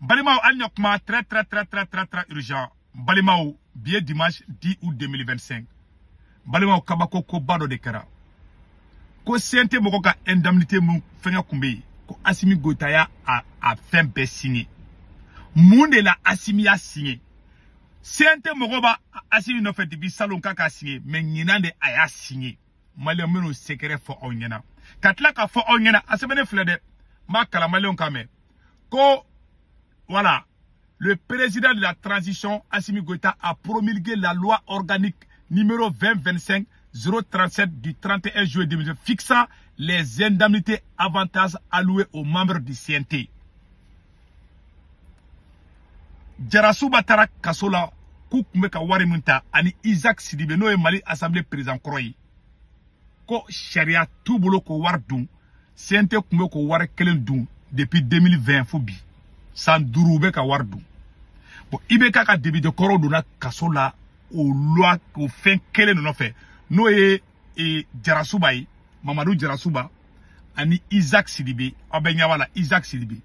Balimaw, an ɲa kuma très très très très très très urgent. Balimaw, bi ye dimanche 10 août 2025. Balimaw, kabako koba dɔ de kɛra. Ko CNT mɔgɔ ka indemnité mun fɛngɛ kun bɛ yen, ko Assimi Goïta y'a a fɛn bɛɛ signé. Mun de la Assimi y'a signé? CNT mɔgɔ b'a Assimi nɔfɛ depuis salon k'a k'a signé, mais ɲinan de a y'a signé. Maliyɛn minnu secret fɔ aw ɲɛna. Ka tila k'a fɔ aw ɲɛna, a sɛbɛnnen filɛ dɛ. N b'a kalan maliyɛnw kan mɛn. Ko voilà, le président de la transition, Assimi Goïta, a promulgué la loi organique numéro 2025 037 du 31 juillet 2020 fixant les indemnités avantages alloués aux membres du CNT. Diarrassouba taara kaso la k'u tun bɛ ka wari min ta ani Isaac Sidibe n'o ye Mali assemblée président kɔrɔ ye, ko sariya t'u bolo k'o wari dun. CNT tun bɛ k'o wari kelen dun depuis 2020 fo bi, san 5 u bɛ ka wari dun. Bon, IBK ka député kɔrɔw donna kaso la o loi o fɛn kelen de nɔfɛ, n'o ye Diarrassouba ye, Mamadou Diarrassouba ani Isaac Sidibe. Aw bɛ ɲɛ b'a la, Isaac Sidibe.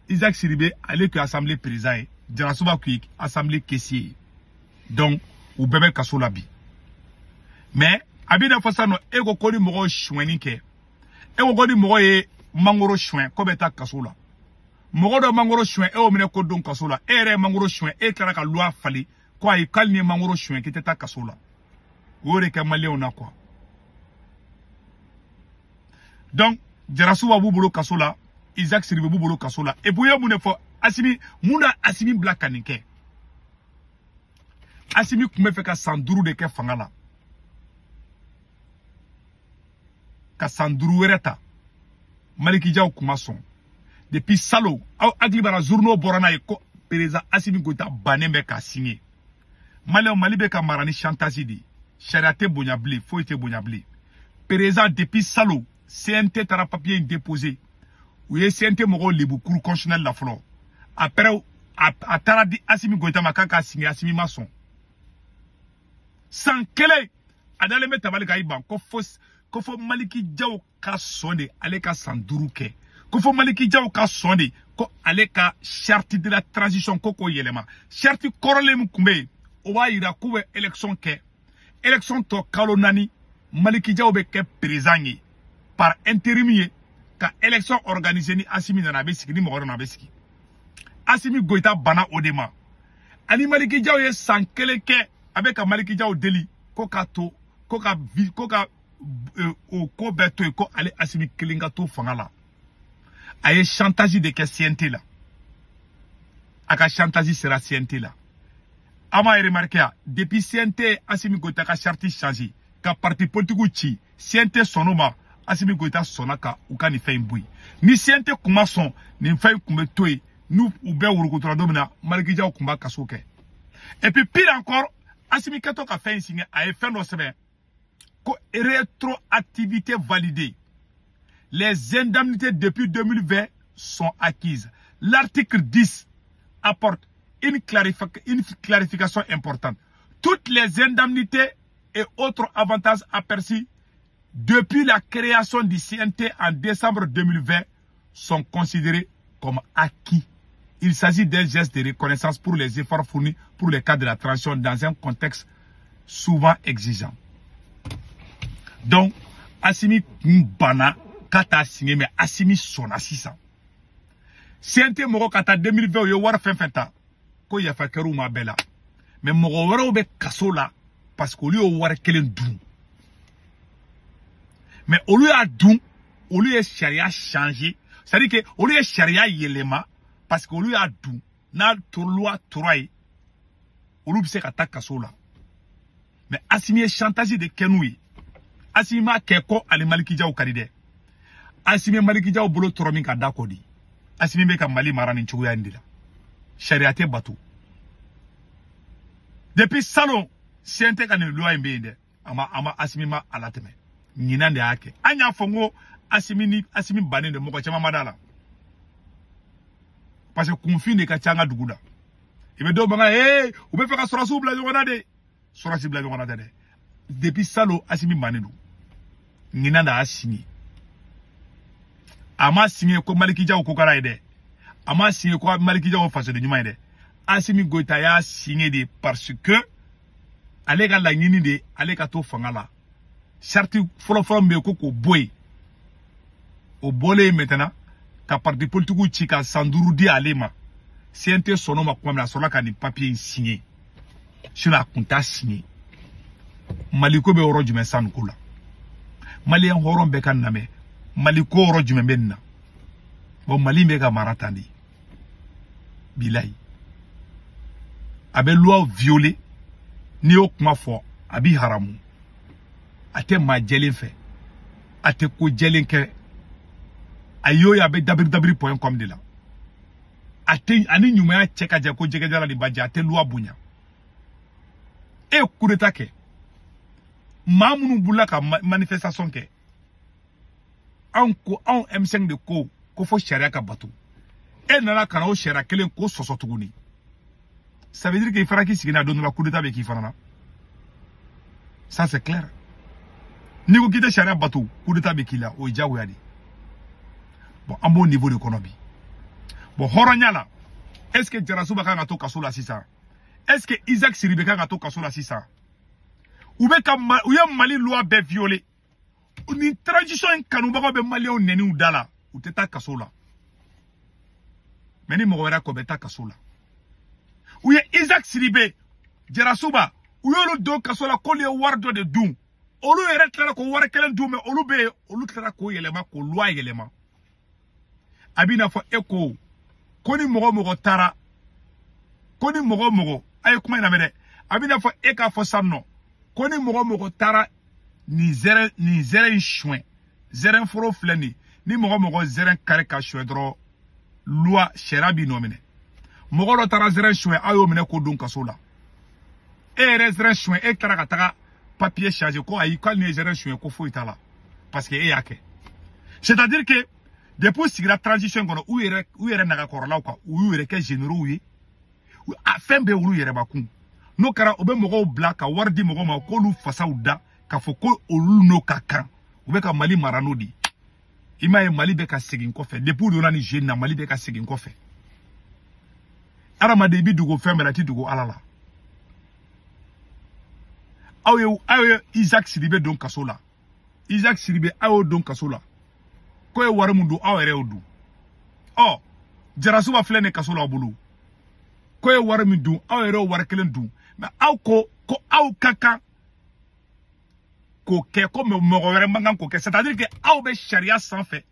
Isaac Sidibe ale tun ye assemblée président ye, Diarrassouba tun ye assemblée caissier ye. Donc u bɛɛ bɛ kaso la bi. Mais a b'i n'a fɔ sisan nɔ, e ko ko ni mɔgɔ ye sonyɛni kɛ, e ko ko ni mɔgɔ ye mangoro sonyɛ ko bɛ taa kaso la. Mɔgɔ dɔ mangoro sonyɛ, e y'o minɛ ko don kaso la. E yɛrɛ ye mangoro sonyɛ, e tilara ka loi falen ko ayi, k'ale ni ye mangoro sonyɛ k'i tɛ taa kaso la. O y'o de kɛ maliyɛnw na quoi. Donc Diarrassouba b'u bolo kaso la, Isaac Sidibe b'u bolo kaso la. Et puis u ye mun de fɔ Assimi, mun na Assimi bila ka nin kɛ? Assimi tun bɛ fɛ ka san 5 de kɛ fanga la, ka san 5 wɛrɛ ta. Maliki Diaw kuma sɔn depuis salon, aw hakili b'a la journaux bɔra n'a ye ko président Assimi Goïta bannen bɛ k'a signé. Maliyɛnw, Mali bɛ ka mara ni chantage de ye. Sariya tɛ bonya bilen, foyi tɛ bonya bilen. Président depuis salon, CNT taara papier in déposé. U ye CNT mɔgɔw lebu cour constitutionnelle la fɔlɔ. Après a taara di Assimi Goïta ma k'a k'a signé, Assimi ma sɔn. San kelen a dalen bɛ tabali kan, i ban ko fo Maliki Diaw ka sɔn de ale ka san 5 kɛ. Ko fo Maliki Diaw ka sɔn de ko ale ka charte de la transition ko k'o yɛlɛma. Charte kɔrɔlen min tun bɛ yen, o b'a yira k'u bɛ élection kɛ. Élection tɔ kalo 4, Maliki Diaw bɛ kɛ président ye par intérim ye ka élection organiser. Ni Assimi nana a bɛ sigi, ni mɔgɔ nana a bɛ sigi. Assimi Goïta banna o de ma. Ani Maliki Diaw ye san kelen kɛ, a bɛ ka Maliki Diaw deli ko ka to, ko ka vi, ko ka o ko bɛɛ to yen, ko ale Assimi kelen ka to fanga la. A ye chantage de kɛ CNT la. A ka chantage sera CNT la. A m'a remarqué ya, depuis CNT Assimi Goïta ka charte changé, ka parti politique ci, CNT sɔnn'o ma. Assimi Goïta sɔnna ka u ka nin fɛn in bɔ yen. Ni CNT kun ma sɔn, nin fɛn in kun bɛ to yen. N'u u bɛɛ wurukutora don min na, Maliki Diaw kun b'a kaso kɛ. Et puis pire encore, Assimi kɛtɔ ka fɛn in signé, a ye fɛn dɔ sɛbɛn ko rétroactivité validée. Les indemnités depuis 2020 sont acquises. L'article 10 apporte une clarification importante. Toutes les indemnités et autres avantages aperçus depuis la création du CNT en décembre 2020 sont considérés comme acquis. Il s'agit d'un geste de reconnaissance pour les efforts fournis pour le cadre de la transition dans un contexte souvent exigeant. Donc, Assimi bana k'a signé, mais Assimi sɔnna sisan. CNT mɔgɔ ka taa 2020 u ye wari fɛn fɛn ta ko yafa kɛr'u ma bɛɛ la. Mais mɔgɔ wɛrɛw bɛ kaso la parce que olu y'o wari kelen dun. Mais olu y'a dun, olu ye sariya changer, c'est-à-dire que olu ye sariya yɛlɛma parce que olu y'a dun. N'a loi tora yen, olu bɛ se ka taa kaso la. Mais Assimi ye chantage de kɛ n'u ye. Assimi m'a kɛ ko ale Maliki Diaw ka di dɛ. Assimi ye Maliki Diaw bolo tɔrɔ min ka da kɔ di. Assimi bɛ ka Mali mara nin cogoya in de la. Sariya tɛ bato. Depuis salon, CNT ka nin loi in bɛ yen dɛ. A ma Assimi ma a latɛmɛ. Ɲinan de y'a kɛ. An y'a fɔ n ko Assimi ni Assimi bannen de, mɔgɔ caman ma da la. Parce que kunfin de ka ca an ka dugu la. I bɛ dɔw mankan, ee u bɛ fɛ ka sɔrɔsiw bila ɲɔgɔn na de. Sɔrɔsi bila ɲɔgɔn na tɛ dɛ. Depuis salon, Assimi bannen don. Ɲinan de y'a signé. A ma signé ko Maliki Diaw ko kɛra ye dɛ. A m'a signé ko Maliki Jaw fasoden ɲuman ye dɛ. Assimi Goïta y'a signé de parce que ale ka laɲini de ale ka to fanga la. Charte fɔlɔ-fɔlɔ min bɛ yen ko k'o bɔ yen, o bɔlen maintenant ka parti politique ci ka san 5 di ale ma. CNT sɔnn'o ma tuma min na, a sɔrɔla ka nin papier in signé. Sinon a kun t'a signé. Mali ko bɛ yɔrɔ jumɛn san nin ko la? Maliyɛn hɔrɔn bɛɛ ka namɛ. Mali ko yɔrɔ jumɛn bɛ nin na? Bon, Mali bɛ ka mara tan de. Bilayi. A bɛ loi violer. N'i y'o kuma fɔ, a b'i haramu. A tɛ maa jɛlen fɛ. A tɛ ko jɛlen kɛ. A y'o ye a bɛ dabiri dabiri point com de la. A tɛ ani ɲumanya cɛ ka jan ko jɛgɛjala de ba jɛ, a tɛ loi bonya. E ye coup d'état kɛ. Maa minnu bolila ka manifestation kɛ. Anw ko, anw M5 de ko, ko fo sariya ka bato. E nana ka na o sariya kelen ko sɔsɔ tuguni. Ça veut dire qu'il fera k'i sigi n'a don dɔ la coup d'état bɛ k'i fana na. Ça c'est clair. N'i ko k'i tɛ sariya bato, coup d'état bɛ k'i la, o ye diyagoya de ye. Bon, an b'o niveau de kɔnɔ bi. Bon, hɔrɔnya la, est-ce que Jarasuba kan ka to kaso la sisan? Est-ce que Isaac Siribe kan ka to kaso la sisan? U bɛ ka u ye Mali loi bɛɛ violer. Ni transition in kanubagaw bɛ maliyɛnw nɛniw da la, u tɛ taa kaso la. Mais ni mɔgɔ wɛrɛ kɔ bɛ taa kaso la. U ye Isaac Siribe, Jarasuba, u y'olu don kaso la k'olu ye wari dɔ de dun. Olu yɛrɛ tilara k'o wari kelen dun, mais olu bɛ yen, olu tilara k'o yɛlɛma, k'o loi yɛlɛma. A b'i n'a fɔ e ko ko ni mɔgɔ mɔgɔ taara, ko ni mɔgɔ mɔgɔ, a ye kuma in lamɛn dɛ, a b'i n'a fɔ e k'a fɔ sisan nɔ ko ni mɔgɔ mɔgɔ taara nin zɛrɛ, nin zɛrɛ in suɲɛ, zɛrɛn foro filɛ nin ye, ni mɔgɔ mɔgɔ zɛrɛn kari ka suɲɛ dɔrɔn, loi sariya b'i nɔ minɛ. Mɔgɔ dɔ taara zɛrɛn suɲɛ, aw y'o minɛ k'o don kaso la. E yɛrɛ zɛrɛn suɲɛ, e taara ka taga papier changer ko ayi, k'ale ni ye zɛrɛn suɲɛ ko foyi t'a la parce que e y'a kɛ. C'est-à-dire que depuis u sigira transition kɔnɔ, u yɛrɛ nagakɔrɔlaw kan, u y'u yɛrɛ kɛ généraux ye. A fɛn bɛɛ olu yɛrɛbakun. N'o kɛra, u bɛ mɔgɔw bila ka wari di mɔgɔw ma k'olu fasaw da k'a fɔ ko olu n'o ka kan. U bɛ ka Mali mara n'o de ye. I m'a ye, Mali bɛ ka segin kɔfɛ. Depuis u donna nin jeu in na, Mali bɛ ka segin kɔfɛ. Hadamaden, i bɛ dogo fɛn bɛɛ la, i tɛ dogo Ala la. Aw ye Isaac Sidibe don kaso la. Isaac Sidibe, aw y'o don kaso la. K'o ye wari min dun, aw yɛrɛ y'o dun. Ɔ, Jarasuba filɛ nin kaso la aw bolo. K'o ye wari min dun, aw yɛrɛ y'o wari kelen dun. Mais aw ko ko aw ka kan k'o kɛ, ko mɔgɔ wɛrɛ man kan k'o kɛ. C'est-à-dire que aw bɛ sariya sanfɛ,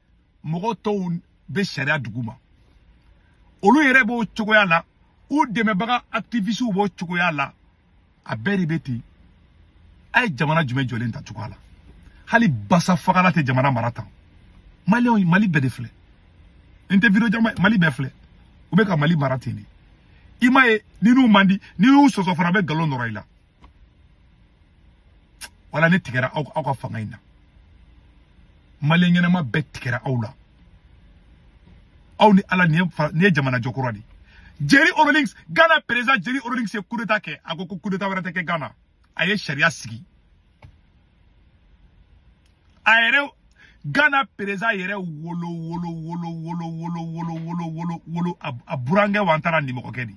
mɔgɔ tɔw bɛ sariya duguma. Olu yɛrɛ b'o cogoya la, u dɛmɛbaga activistes b'o cogoya la. A bɛɛ de bɛ ten. A ye jamana jumɛn jɔlen ta cogoya la? Hali basa fagala tɛ jamana mara tan. Maliyɛnw, Mali bɛɛ de filɛ. N tɛ vidéo jama, Mali bɛɛ filɛ. U bɛ ka Mali mara ten de. I m'a ye, ni n'u man di, n'i y'u sɔsɔ fana, bɛ nkalon nɔrɔ i la. Wala ne tigɛra aw ka fanga in na. Maliyɛn ɲɛnama bɛɛ tigɛra aw la. Aw ni Ala, nin ye jamana jɔkura de ye. Jerry Rawlings, Ghana président Jerry Rawlings ye coup d'état kɛ. A ko ko coup d'état wɛrɛ tɛ kɛ Ghana. A ye sariya sigi. A yɛrɛ Ghana président yɛrɛ wolo wolo wolo wolo wolo wolo wolo wolo wolo a burankɛ wa n taara nimɔgɔkɛ de.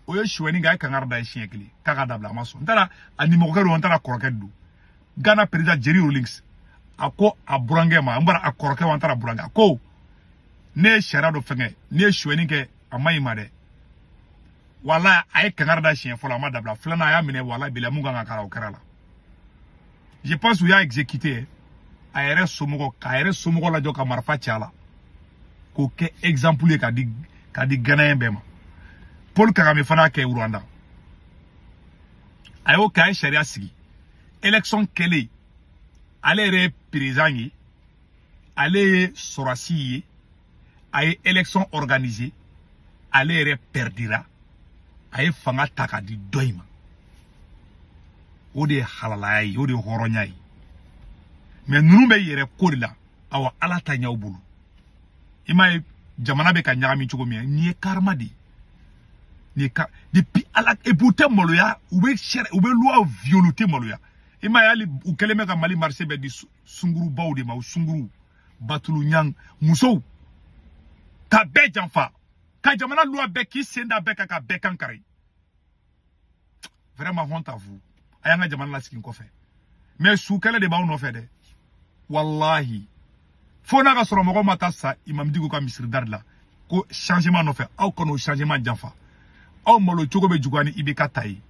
O ye sonyɛni kɛ, a ye kangari da ye siɲɛ kelen k'a ka dabila, a ma sɔn. N taara a nimɔgɔkɛ don, n taara kɔrɔkɛ don. Ghana président Jerry Rawlings a ko a burankɛ ma, n bɔra a kɔrɔkɛ wa n taara burankɛ, a ko ne ye sariya dɔ fɛngɛ, ne ye sonyɛni kɛ, a ma ɲi ma dɛ. Wala a ye kangari da siɲɛ fɔlɔ, a ma dabila. Filanan, a y'a minɛ, wala bila mun kan ka k'a la, o kɛra la. Je pense u y'a exécuté. A yɛrɛ somɔgɔ, k'a yɛrɛ somɔgɔ lajɔ ka marifa ci a la, k'o kɛ exemple ye ka di Ghanéen bɛɛ ma. Paul Kagame fana y'a kɛ Rwanda. A y'o kɛ, a ye sariya sigi. Élection kɛlen, ale yɛrɛ ye président ye, ale ye sɔrɔsi ye, a ye élection organisée, ale yɛrɛ perdira, a ye fanga ta ka di dɔ in ma. O de ye halalaya ye, o de ye hɔrɔnya ye. Mais ninnu bɛ yɛrɛ ko de la. Awa, Ala ta ɲ'aw bolo. I m'a ye, jamana bɛ ka ɲagami cogo min, nin ye karma de ye. Nin ye ka depuis Ala et puis u tɛ maloya, u bɛ sariya, u bɛ loi violer, u tɛ maloya. I m'a ye, hali u kɛlen bɛ ka Mali marché bɛɛ di sungurubaw de ma, o sunguru batulu ɲang musow ka bɛɛ janfa. Ka jamana loi bɛɛ k'i sen da bɛɛ kan ka bɛɛ kan kari. Vraiment honte à vous. A y'an ka jamana lasigi kɔfɛ. Mais su kɛlɛ de b'aw nɔfɛ dɛ. Wallahi. Fo n'a ka sɔrɔ mɔgɔ ma taa sa Imam Dicko ka misiri dari la ko changement nɔfɛ, aw kan'o changement janfa. Aw malo cogo bɛ juguya ni IBK ta ye.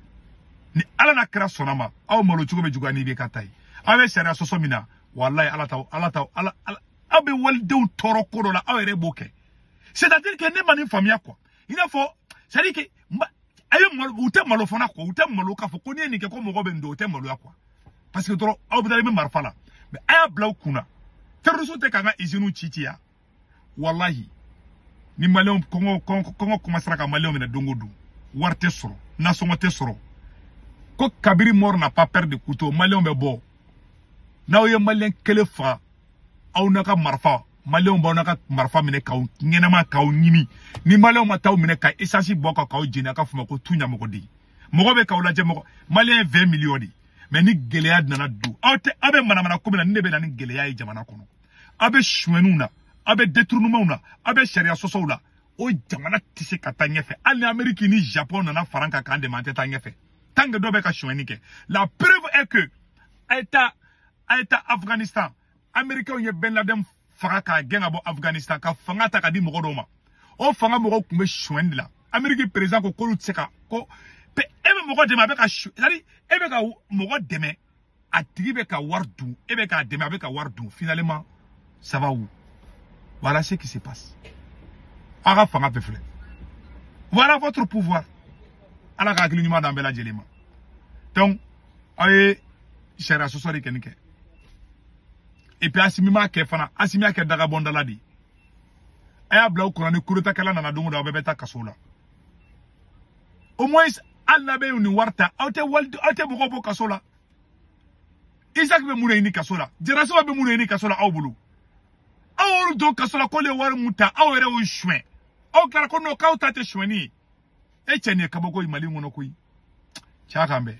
Ni Ala n'a kira sɔnna ma, aw malo cogo bɛ juguya ni IBK ta ye. Aw bɛ sariya sɔsɔ min na, wallahi Ala t'aw Ala t'aw Ala Ala aw bɛ walidenw tɔɔrɔ ko dɔ la, aw yɛrɛ b'o kɛ. C'est-à-dire que ne ma nin faamuya quoi. I n'a fɔ c'est-à-dire que a ye malo, u tɛ malo fana quoi, u tɛ malo k'a fɔ ko n'i ye nin kɛ ko mɔgɔ bɛ nin dɔn, u tɛ maloya quoi. Parce que dɔrɔn aw bɛ taa i bɛ marifa la. Mais a y'a bila aw kunna. Terroristes tɛ k'an ka usines ci ci ya. Wallahi. Ni maliyɛnw kɔngɔ commencera ka maliyɛnw minɛ don o don, wari tɛ sɔrɔ, nasɔngɔ tɛ sɔrɔ. Ko kabiri mort n'a pas peur de couteau, maliyɛnw bɛ bɔ. N'aw ye maliyɛn kelen faga, aw n'a ka marifa, maliyɛnw b'aw n'a ka marifa minɛ k'aw ɲɛnama k'aw ɲimi. Ni maliyɛnw ma t'aw minɛ ka essence bɔ k'aw jeni, a ka fɔ ma ko tu ɲamɔgɔden. Mɔgɔ bɛ k'aw lajɛ, mɔgɔ maliyɛn 20 millions de. Mais ni gɛlɛya nana don, aw tɛ aw bɛ manamana ko min na, ni ne bɛ na ni gɛlɛya ye jamana kɔnɔ. Aw bɛ sonyɛniw na, aw bɛ détournementw na, aw bɛ sariya sɔsɔw la. O jamana tɛ se ka taa ɲɛfɛ. Hali ni Amérique ni Japon nana fara an kan k'an dɛmɛ, an tɛ taa ɲɛfɛ. Tant que dɔ bɛ ka sonyɛni kɛ. La preuve est que a ye taa Afghanistan, Américains ye Ben Laden faga k'a gɛn ka bɔ Afghanistan ka fanga ta ka di mɔgɔ dɔw ma. O fanga mɔgɔw tun bɛ sonyɛni de la. Amérique président ko k'olu tɛ se ka ko e bɛ mɔgɔ dɛmɛ, a bɛ ka c'est-à-dire e bɛ ka mɔgɔ dɛmɛ, a tigi bɛ ka wari dun, e bɛ k'a dɛmɛ, a bɛ ka wari dun. Finalement, ça va où? Voilà ce qui se passe. Aw ka fanga bɛɛ filɛ. Voilà votre pouvoir. Ala ka hakili ɲuman d'an bɛɛ lajɛlen ma. Donc, aw ye sariya sɔsɔ de kɛ nin kɛ. Et puis Assimi m'a kɛ fana, Assimi y'a kɛ dagabɔndala de ye. A y'a bila u kunna ni coup d'état kɛla nana don o don, aw bɛɛ bɛ taa kaso la. Au moins hali n'a bɛ nin wari ta, aw tɛ wali, aw tɛ mɔgɔw bɔ kaso la. Isaac bɛ mun de ɲini kaso la? Jarasaba bɛ mun de ɲini kaso la aw bolo? Aw y'olu don kaso la k'olu ye wari mun ta, aw yɛrɛ y'o suɲɛ. Aw tilara ko non, k'aw ta tɛ suɲɛni ye. E cɛ nin ye kabako ye Mali kɔnɔ koyi. Cɛ k'an bɛn.